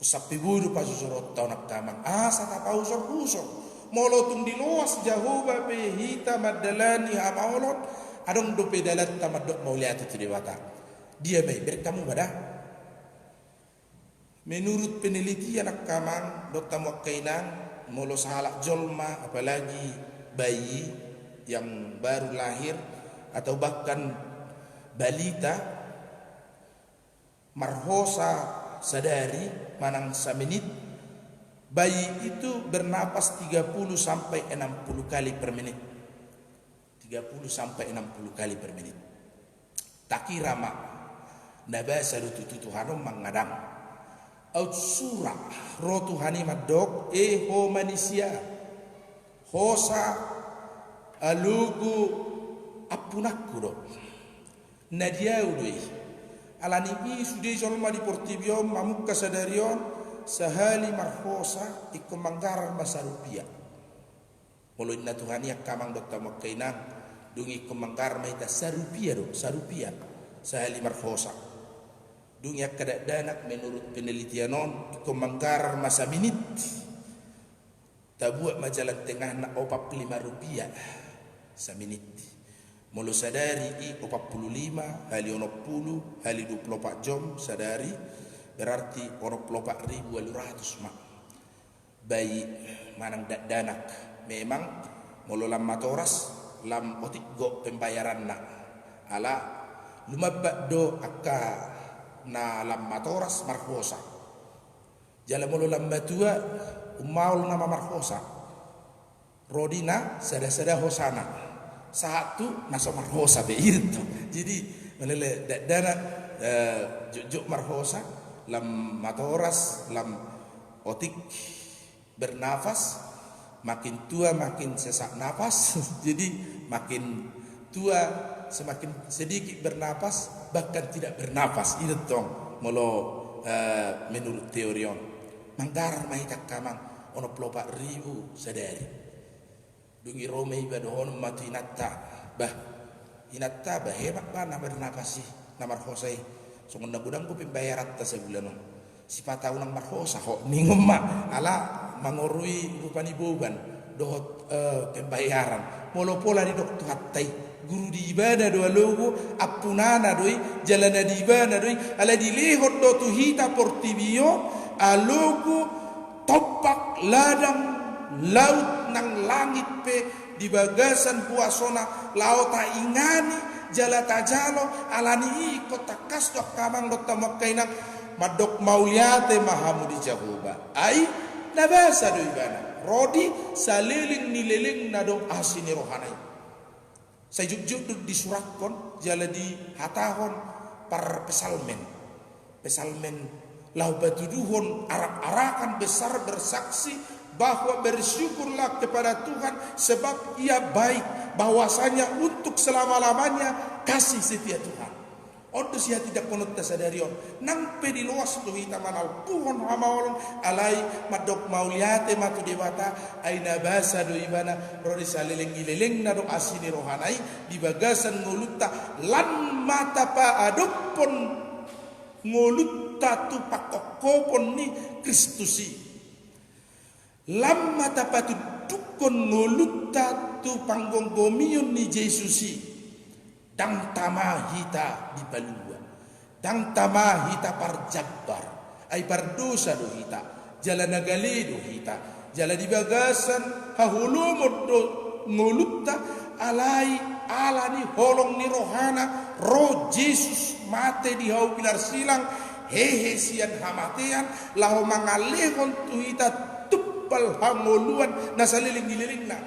Sampe boi do pajujuronta on angka amang, asa tapaujur-ujur. Molo tung diloas Jahowa pe hita mandalani hamaolon, adong dope dalanta mandok mauliate tu Debata. Dia ma i, bereng hamu ma da. Menurut penelitian angka amang dohot hamu angka inang, molo sahalak jolma, apalagi bayi yang baru lahir atau bahkan balita, marhosa sadari manang saminit, bayi itu bernapas tiga puluh sampai enam puluh kali per menit. Tiga puluh sampai enam puluh kali per menit. Takira ma, na basa do tutu Tuhan on mangadang. Aut sura ro Tuhan i mandok, e ho manisia, hosa alogo ampunanku do. Na di ahu do i. Alani i sude jolma di portibi on mamungka sadari on, sahali marhosa ingkon manggarar ma sarupia. Molo inna Tuhan i angka amang dohot hamu angka inang, dung i ingkon manggarar ma hita sarupia do, sarupia. Sahali marhosa. Dung i angka dakdanak, menurut penelitian on, ingkon manggarar ma saminit. Tabuat ma jalan tengahna opat pulu lima rupia saminit. Molo sadari i opat pulu lima hali onom pulu hali dua pulu opat jom sadari, berarti onom pulu opat ribu ualu ratus ma. Bayi manang dakdanak. Memang molo lam matoras, lam otik do pembayaranna. Ala lumambat do angka na lam matoras marhosa. Jala molo lam matua, ummaol nama marhosa. Ro di na sada-sada hosana. Sahat tu na so marhosa be, i do tong. Jadi, molo dakdanak, eh, jotjot marhosa, lam matoras, lam otik bernapas, makin tua makin sesak napas. Jadi, makin tua semakin sedikit bernapas, bahkan tidak bernapas. I do tong molo, eh, menurut teori on. Manggarar ma hita angka amang, onom pulu opat ribu sadari. Dung i ro ma iba, dohonon ma tu inanta, bah, inanta, bah, hebat bah na bernapas i, na marhosa i. Songon na godang do pembayaranta sabulan on. Sipata unang marhosa ho, ningon ma. Ala mangorui rupa ni boban dohot, eh, pembayaran. Molo pola didok Tuhanta i, guru di ibana do alogo, ampunana do i, jala na di ibana do i. Ala dilehon do tu hita portibi on alogo, tombak, ladang, laut nang langit pe di bagasan huasona, laho taingani jala tajalo. Alani i ingkon tangkas do angka amang dohot hamu angka inang, mandok mauliate ma hamu di Jahowa. Ai na basa do ibana, ro di saleleng ni lelengna do asi ni rohana i. Sai jotjot do disurathon jala dihatahon parpsalmen. Psalmen laho patuduhon arak-arakan besar bersaksi bahwa bersyukurlah kepada Tuhan sebab Ia baik, bahwasanya untuk selama-lamanya kasih setia Tuhan. On do sihatindangkononta sadari on. Nang pe diloas do hita manalpuhon hamaolon, alai mandok mauliate ma tu Debata, ai na basa do ibana, ro di saleleng ni lelengna do asi ni rohana i di bagasan ngolunta, lan ma tapaadophon ngolunta tu pangkophopon ni Kristus i. Lan ma tapatundukkon ngolunta tu panggomgomion ni Jesus i. Ndang tama hita dipalua. Ndang tama hita parjambar, ai pardosa do hita, jala na gale do hita, jala di bagasan haholomon do ngolunta, alai ala ni holong ni rohana ro Jesus mate di hau pilar silang, hehe sian hamatean, laho mangalehon tu hita tumpal hangoluan na saleleng ni lelengna.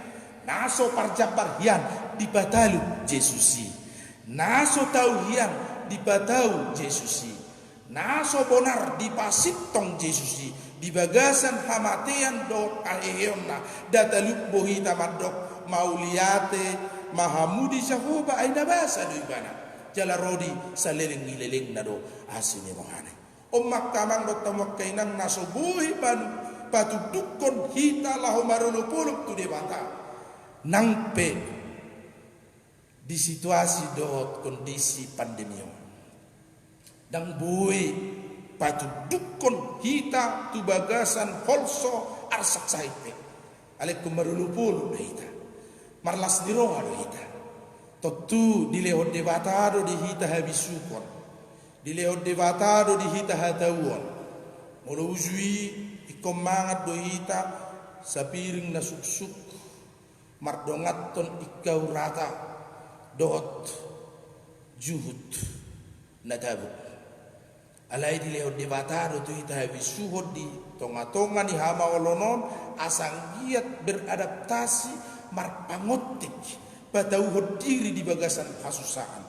Na so parjambar hian dipatalu Jesus i. Na so tau hian dipatau Jesus i. Na so bonar dipasintong Jesus i di bagasan hamatean dohot haheheonna. Nda talup do hita mandok mauliate ma hamu di Jahowa, ai na basa do ibana, jala ro di saleleng ni lelengna do asi ni rohana. On ma angka amang dohot hamu angka inang, na so boi panu-, patundukkon hita laho marolopolop tu Debata, nang pe di situasi dohot kondisi pandemi on. Ndang boi patundukkon hita tu bagasan holso arsak sahit pe. Alai ingkon marolopolop do hita, marlas ni roha do hita. Tontu dilehon Debata do di hita habisuhon, dilehon Debata do di hita hatauon. Molo uju i, ingkon mangan do hita sapiring na suksuk, mardonganhon ingkau rata dohot juhut na tabo. Alai dilehon Debata do tu hita habisuhon di tonga-tonga ni hamaolon on, asa anggiat beradaptasi, marpangontik, patauhon diri di bagasan hasusaan.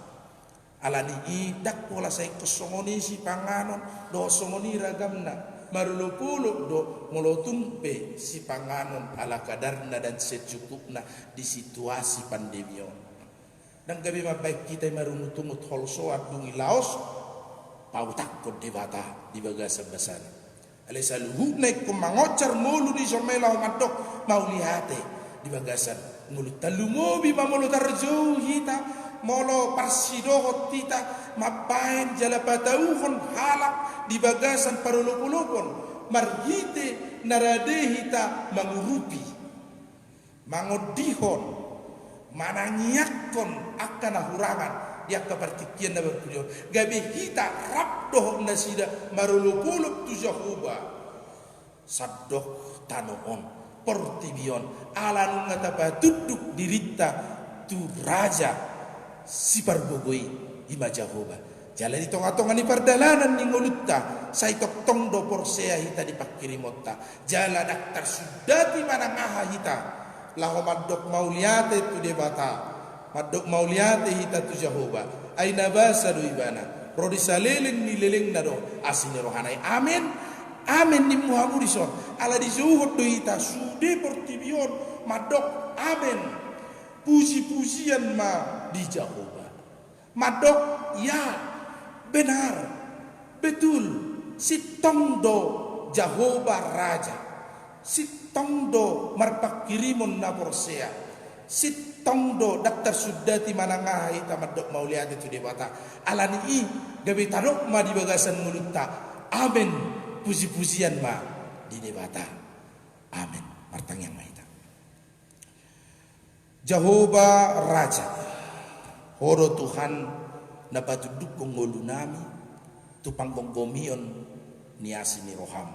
Ala ni i ndang pola sai ingkon songon i sipanganon dohot songon i ragamna, marolopolop do molo tung pe sipanganon ala kadarna dan secukupna di situasi pandemi on. Ndang gabe mambahen hita i marungut-ungut holsoan dung i laos pautakkon Debata di bagasan basana. Alai saluhutna ingkon mangonjar ngolu ni jolma i laho mandok mauliate di bagasan ngolunta. Lumobi ma molo tarjou hita, molo parsidohot hita mambahen jala patauhon halak di bagasan parolopolopon marhite na rade hita mangurupi, mangondihon, manangiangkon angka na hurangan di angka partingkian na parpudi on, gabe hita rap dohot nasida marolopolop tu Jahowa. Sandok tano on, portibi on, ala nunga tapatunduk dirinta tu Raja Sipargogo i, i ma Jahowa. Jala di tonga-tonga ni pardalanan ni ngolunta, sai tongtong do porsea hita di pangkirimonta. Jala ndang tarsundati manang aha hita laho mandok mauliate tu Debata, mandok mauliate hita tu Jahowa, ai na basa do ibana, ro di saleleng ni lelengna do asi ni rohana i. Amen. Amen nimmu hamu dison. Ala dijouhon do hita sude portibi on mandok amen, puji-pujian ma di Jahowa. Mandok, ya, benar, betul, sintong do Jahowa Raja, sintong do marpangkirimon na porsea, sintong do ndang tarsundati manang aha hita mandok mauliate tu Debata. Ala ni i gabe tadok ma di bagasan ngolunta, amen, puji-pujian ma di Debata. Amen. Martangiang ma hita. Jahowa Raja, Ho do Tuhan na patundukkon ngolunami tu panggomgomion ni asi ni roham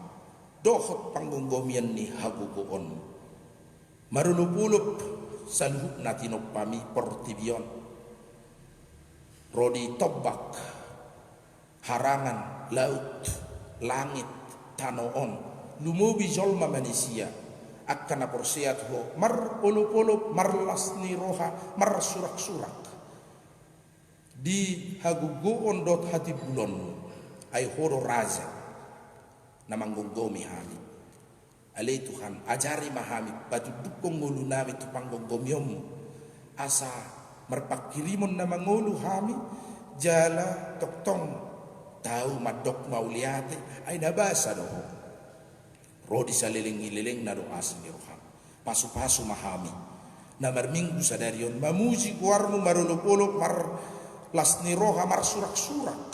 dohot panggomgomion ni hagogoonmu. Marolopolop saluhutna tinompami portibi on, ro di tombak, harangan, laut, langit, tano on, lumobi jolma manisia, angka na porsea tu Ho, marolopolop, marlas ni roha, marsuraksurak di hagogoon dohot hatimbulonmu, ai Ho do Raja na manggomgomi hami. Ale Tuhan, ajari ma hami patundukkon ngolunami tu panggonggomionmu, asa marpangkirimon na mangolu hami, jala tongtong tau mandok mauliate, ai na basa do Ho. Ro di saleleng ni lelengna do asi ni roham. Pasupasu ma hami na marminggu sadari on mamuji goarmu, marolopolop, marlas ni roha, marsuraksurak,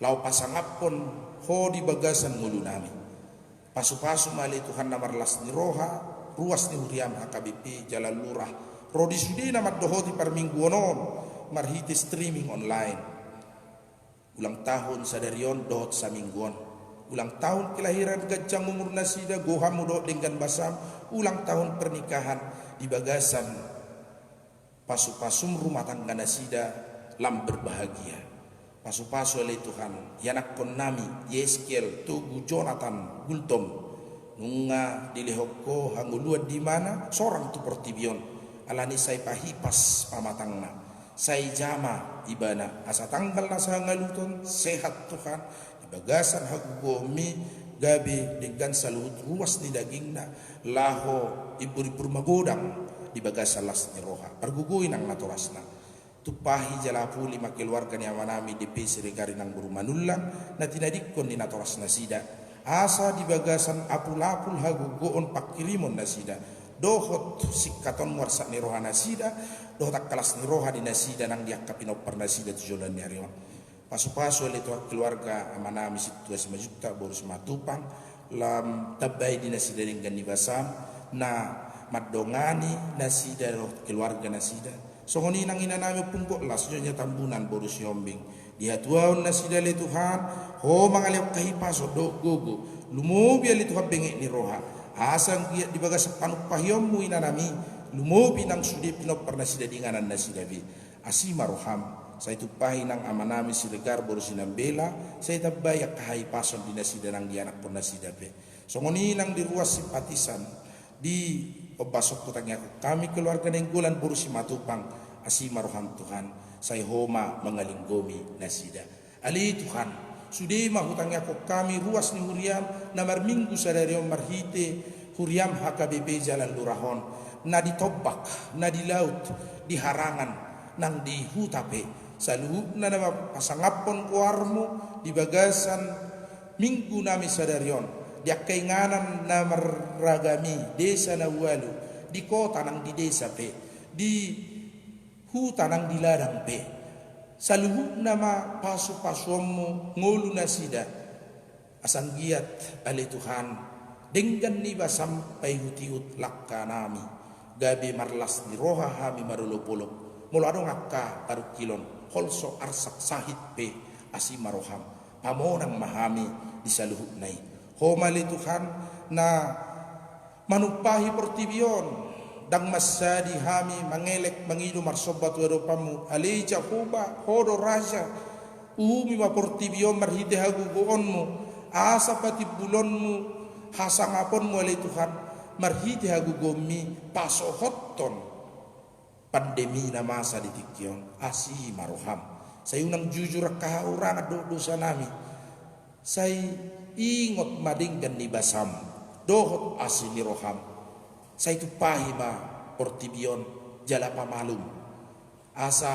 laho pasangaphon Ho di bagasan ngolunami. Pasupasu ma ale Tuhan na marlas ni roha, ruas ni huriam H K B P, jala lurah, ro di sude na mandohoti parmingguon on marhite streaming online. Ulang tahun sadari on dohot saminggu on. Ulang tahun kelahiran, ganjang umur nasida, gohammu dohot denggan basam, ulang tahun pernikahan, di bagasan pasupasum rumah tangga nasida lam berbahagia. Pasupasu ale Tuhan ianakkonnami Yeskel, Togu, Jonathan, Gultom. Nunga dilehon Ho hangoluan di ibana sorang tu portibi on, alani sai pahipas pamatangna, sai jama ibana asa tanggal na sahangaluton, sehat Tuhan, di bagasan hagogoonmi, gabe denggan saluhut ruas ni dagingna, laho imburimbur magodang di bagasan las ni roha. Pargogoi nang natorasna. Tumpahi jala apuli ma keluarga ni amanami D P Siregar, Inang boru Manullang, na tinadingkon ni natorasnasida, asa di bagasan apulapul hagogoon panghirimonnasida dohot singkatonmu arsak ni rohanasida dohot angka las ni roha di nasida nang di angka pinomparnasida tu joloan ni ari on. Pasupasu ale Tuhan keluarga amanami Sintua Simanjuntak boru Simatupang, lam tambai di nasida denggan ni basam na mandongani nasida dohot keluarganasida. Songon i nang inanami Ompung Goklas, Nyonya Tambunan boru Sihombing. Di hatuaonnasida ale Tuhan, Ho mangalehon hahipason dohot gogo, lumobi ale Tuhan benget ni roha, asa anggiat di bagasan panumpahionmu inanami, lumobi nang sude pinomparnasida di inganannasida be. Asi ma roham. Sai tumpahi nang amanami Siregar boru Sinambela, sai tambai angka hahipason di nasida nang di anakkonnasida pe. Songon i nang di ruas simpatisan, di ombasonku tangiangkon hami keluarga Nainggolan boru Simatupang, asi ma roham Tuhan, sai Ho ma mangalinggomi nasida. Ale Tuhan, sude ma hutangiangkon hami ruas ni huriam na marminggu sadari on marhite huriam H K B P Jalan Lurah on, na di tombak, na di laut, di harangan, nang di huta pe, saluhutna na pasangaphon goarmu di bagasan minggunami sadari on, di angka inganan na marragam i, desa na ualu, di kota nang di desa pe, di huta nang di ladang pe, saluhutna ma pasupasuonmu ngolunasida. Asa anggiat ale Tuhan, denggan ni basam paihutihut langkanami, gabe marlas ni roha hami marolopolop, molo adong angka parungkilon, holso arsak sahit pe, asi ma roham, pamonang ma hami di saluhutna i. Ho ma ale Tuhan na manumpahi portibi on, ndang mansadi hami mangelek mangido marsomba tu adopanmu, ale Jahowa, Ho do raja. Uhumi ma portibi on marhite hagogoonmu, asa patimbulonmu hasangaponmu ale Tuhan, marhite hagogoonmi pasohothon pandemi na masa di tingki on. Asi ma roham. Sai unang jujur angka hahurangan dohot dosanami. Sai ingot ma denggan ni basam dohot asi ni roham. Sai tumpahi ma portibi on jala pamalum, asa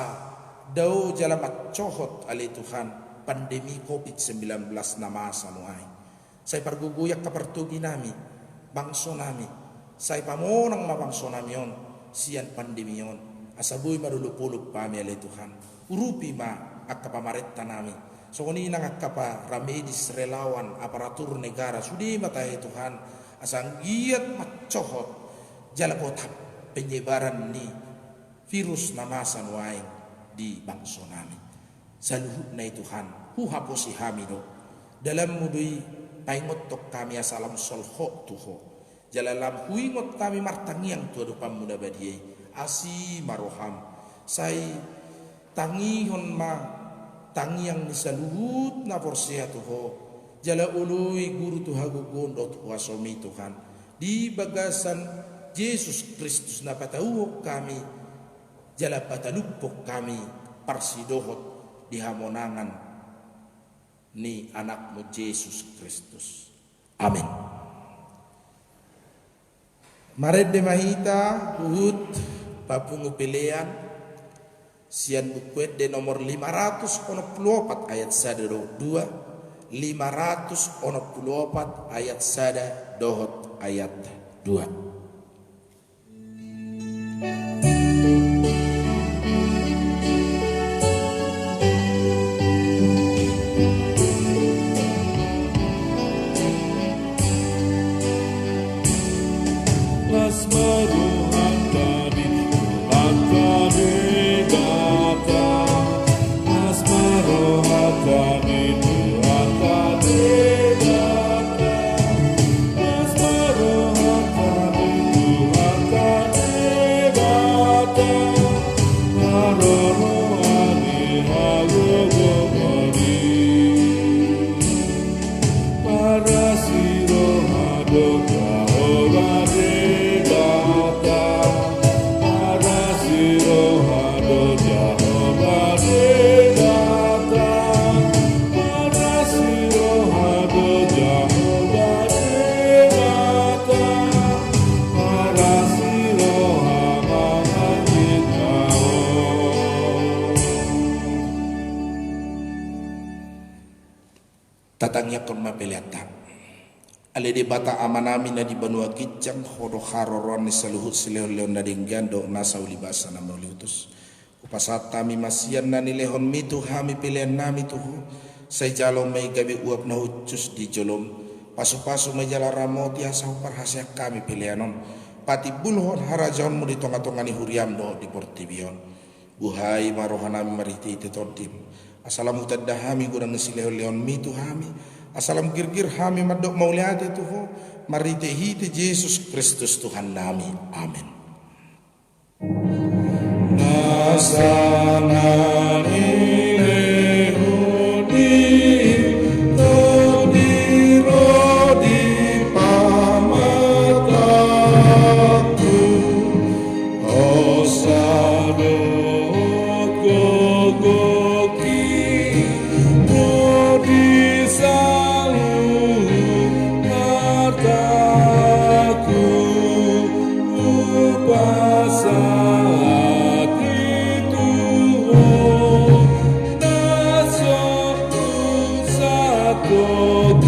dao jala mansohot ale Tuhan pandemi covid sembilan belas na masa nuaeng. Sai pargogoi angka partoginami, bangsonami. Sai pamonang ma bangsonami on sian pandemi on, asa boi marolopolop hami ale Tuhan. Urupi ma angka pamarentanami, songon i nang angka paramedis, relawan, aparatur negara, sude ma tahe Tuhan, asa anggiat mansohot jala gotap penyebaran ni virus na masa nuaeng di bangsonami. Saluhutna i Tuhan, huhaposi hami do. Dalanmu do i paingothon hami asa lam solhot tu Ho. Jala lam huingot hami martangiang tu adopanmu na badia i. Asi ma roham. Sai tangihon ma tangiang ni saluhut na porsea tu Ho. Jala oloi guru tu hagogoon dohot huasomi Tuhan. Di bagasan Jesus Kristus na patauhon hami, jala patalupok hami parsidohot di hamonangan ni Anakmu Jesus Kristus. Amen. Marende ma hita huhut papungu pelean sian Buku Ende nomor lima ratus onom pulu opat ayat sada dohot dua, lima ratus onom pulu opat ayat sada dohot ayat dua. Las ma rohanta di Tuhanta Debata, las ma rohanta Tatangiangkon ma peleanta. Ale Debata Amanami na di banua ginjang, Ho do haroroan ni saluhut silehonlehon na denggan dohot nasa ulibasa na mauliutus. Hupasahat hami ma sian na nilehonmi tu hami peleannami tu Ho. Sai jalo ma i gabe uap na hushus di jolom. Pasupasu ma i jala ramoti asa huparhaseang hami pelean on. Patimbulhon harajaonmu di tongatonga ni huriam dohot di portibi on. Buhai ma rohanami marhitehite Tondim, asa lam hutanda hami godang ni silehonlehonmi tu hami, asa lam girgir hami mandok mauliate tu Ho, marhitehite Jesus Kristus Tuhannami. Amen. Nasa na nilehon i, Tondi ro di pamatangku, hosa dohot gogo i ro di saluhut artaku, hupasahat i tu Ho, na so husahat tu Ho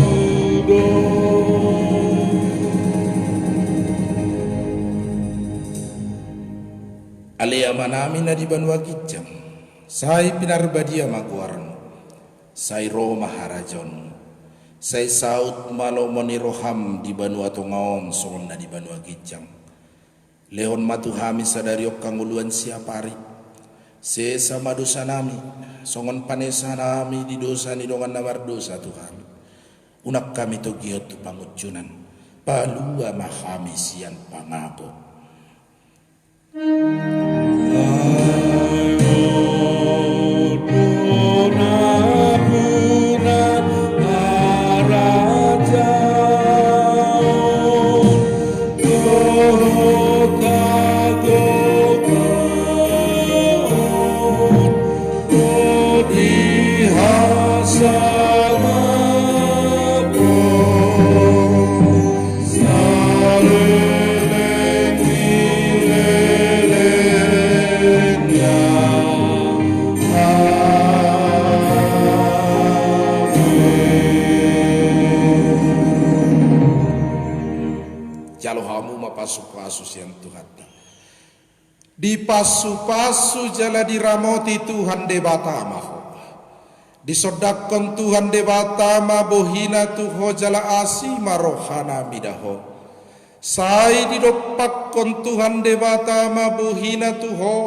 do. Ale Amanami na di banua ginjang, sai pinarbadia ma goarmu, sai ro ma harajaonmu, sai saut ma lomo ni roham di banua tonga on songon na di banua ginjang. Lehon ma tu hami sadari on hangoluan siapari. Sesa ma dosanami, songon panesanami di dosa ni dongan na mardosa tu hami. Unang hami togihon tu pangunjunan, palua ma hami sian pangago. Jalo hamu ma pasupasu sian Tuhanta. Dipasupasu jala diramoti Tuhan Debata ma ho. Disondangkon Tuhan Debata ma bohina tu ho jala asi ma rohana mida ho. Sai didompakkon Tuhan Debata ma bohina tu ho,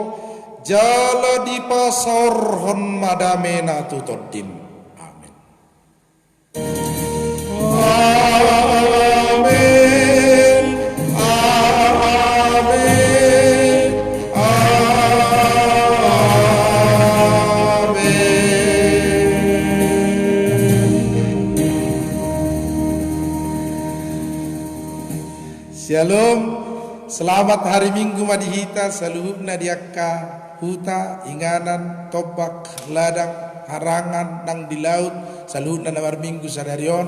jala dipasaorhon ma damena tu tondim. Amen. Amen. Amen. Amen. Syalom. Selamat hari Minggu ma di hita saluhutna di angka huta, inganan, tombak, ladang, harangan, nang di laut, saluhutna na marminggu sadari on.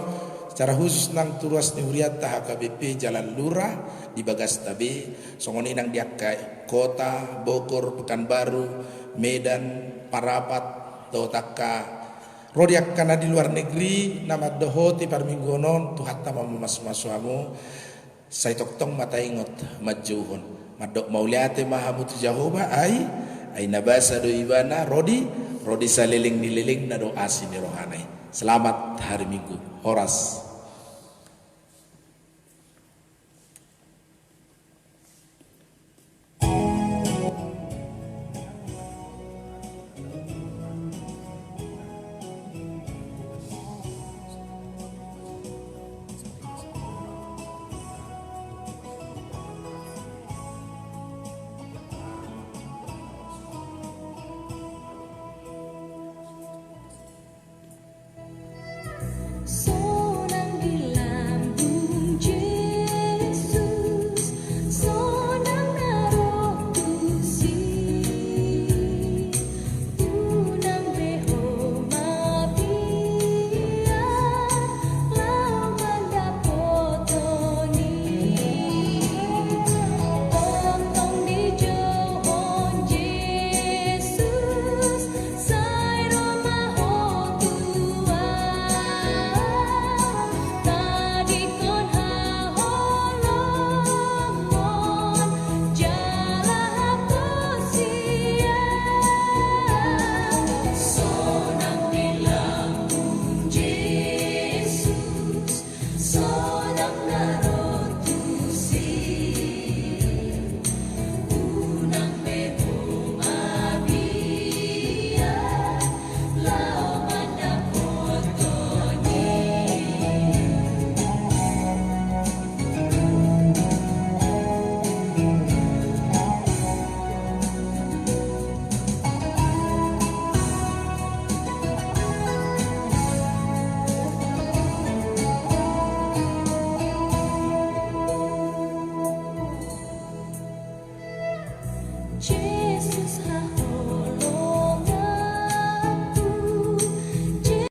Secara khusus nang tu ruas ni hurianta H K B P Jalan Lurah di bagasta be, songon i nang di angka kota, Bogor, Pekanbaru, Medan, Parapat, dohot angka ro di angka na di luar negeri na mandohoti parmingguon on, Tuhanta ma mamasumasu hamu. Sai tongtong ma taingot manjouhon, mandok mauliate ma hamu tu Jahowa, ai, ai na basa do Ibana, ro di, ro di saleleng ni lelengna do asi ni rohana i. Selamat hari Minggu, horas.